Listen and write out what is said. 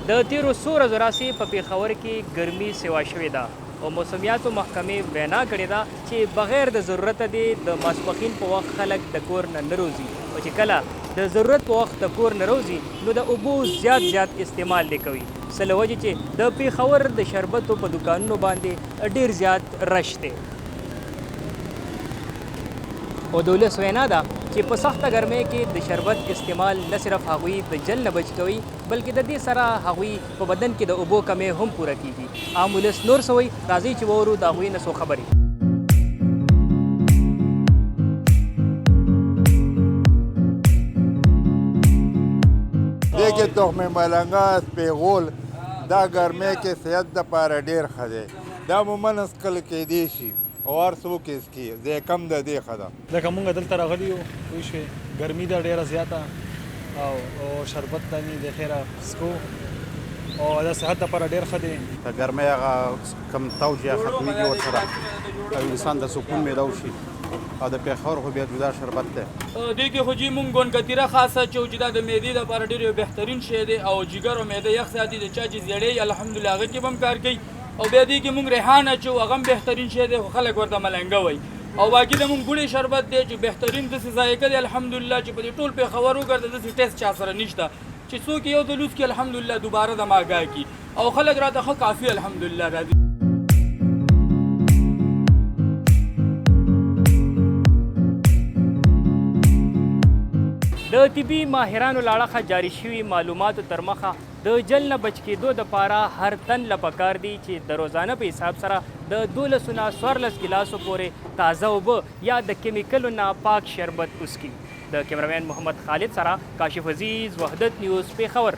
د تیرو څو ورځو راسې په پېښور کې ګرمي سیوا شوې ده او موسمیاتو محکمې وینا کړې ده چې بغیر د ضرورته دې د ماسپښین په وخت خلک د کور نه نه روځي او چې کله د ضرورت په وخت د کور نه روځي نو د اوبو زیات زیات استعمال دې کوي، څه له وجې چې د پېښور د شربتو په دوکانونو باندې ډېر زیات رش دی. او د ولس وینا ده چې په سخته ګرمۍ کې د شربت استعمال نه صرف هغوی د جل نه بچ کوي بلکې د دې سره هغوی په بدن کې د اوبو کمی هم پوره کیږي. عام ولس نور څه وایي، راځئ چې واورو د هغوی نه څو خبرې. دې کې تخم ملنګا پیغول دا ګرمۍ کې صحت دپاره ډېر ښه دی. دا عموماً څکل کېدی شي او هر څوک یې څکي، ذایقه هم د دې ښه ده. لکه مونږ دلته راغلي یو پوه شوې ګرمي ده ډیره زیاته او او شربت دانی د خیره څکو او د صحت لپاره ډیر ښه دی. د ګرمۍ هغه کم توج یا ختمیږي ورسره او انسان ته سکون میلاو شي او د پېښور خو بیا جدا شربت دی. دې کې خو جي مونږ ګون کتیره خاصه اچوو چې دا د معدې لپاره ډیر یو بهترین شی دی او جګر او معده یخ ساتي د چا چې زیړی وي الحمدالله هغه کې به هم کار کوي او بیا دې کې مونږ ریحان اچوو هغه هم بهترین شی دی خو خلک ورته ملنګه وایي او باقي د مونږ ګوړې شربت دی چې بهترین داسې ذایقه دی الحمدلله چې په دې ټول پېښور وګرځه داسې ټیسټ چا سره نشته چې څوک یو ځل وڅکي الحمدلله دوباره د ماګا کی او خلک راته ښه کافي الحمدلله راځي. د طبي ماهرانو له اړخه جاري شوي معلوماتو تر مخه د جل نه بچ کېدو د پاره هر تن له پکار دي چې د روزانه په حساب سره د دولسو نه 14 ګلاسو پورې تازه اوبه یا د کیمیکلو نه پاک شربت وڅکي. د کیمره مین محمد خالد سره کاشف عزیز، وحدت نیوز، پېښور.